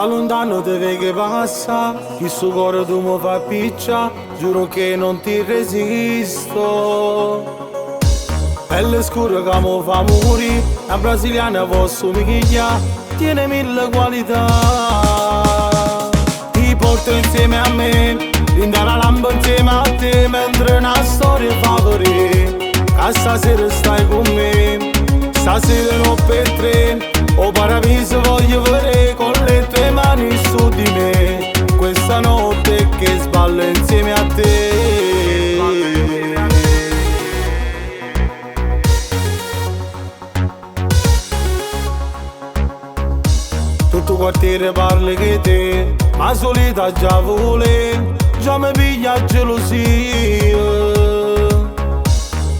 Da lontano te vedo passa, chisto core tu mi fai piccia, giuro che non ti resisto. Pelle scura che mi fa morire, la brasiliana posso migliare, tiene mille qualità. Ti porto insieme a me, in la lampa insieme a te, mentre una storia favorì. Che stasera stai con me, stasera non per tre, o paradiso voglio vedere con le tue mani su di me, questa notte che sballo insieme a te. Tutto quartiere parla che te, ma solita già vuole, già mi piglia gelosia.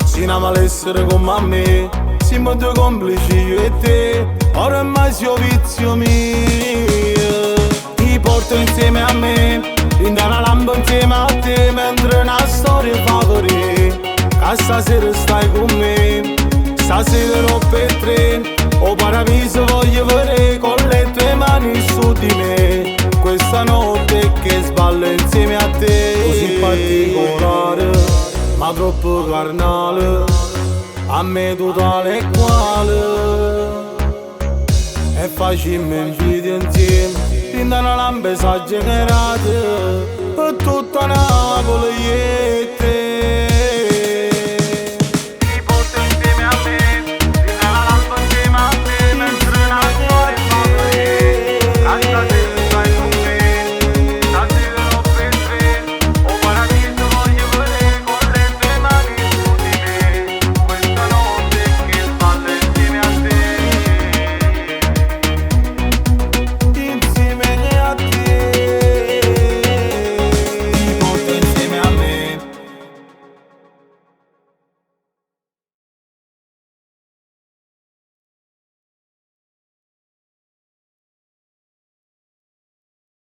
Se non malessere come me, siamo due complici io e te, oramai sei vizio mio. Ti porto insieme a me, in una lampa insieme a te, mentre una storia favorì. Che stasera stai con me, stasera non per tre, o paradiso voglio vedere con le tue mani su di me, questa notte che sballo insieme a te. Così particolare, ma troppo carnale, a me totale e quale. E facciamo invidia insieme, in una lampa esagerata, per tutta Napoli.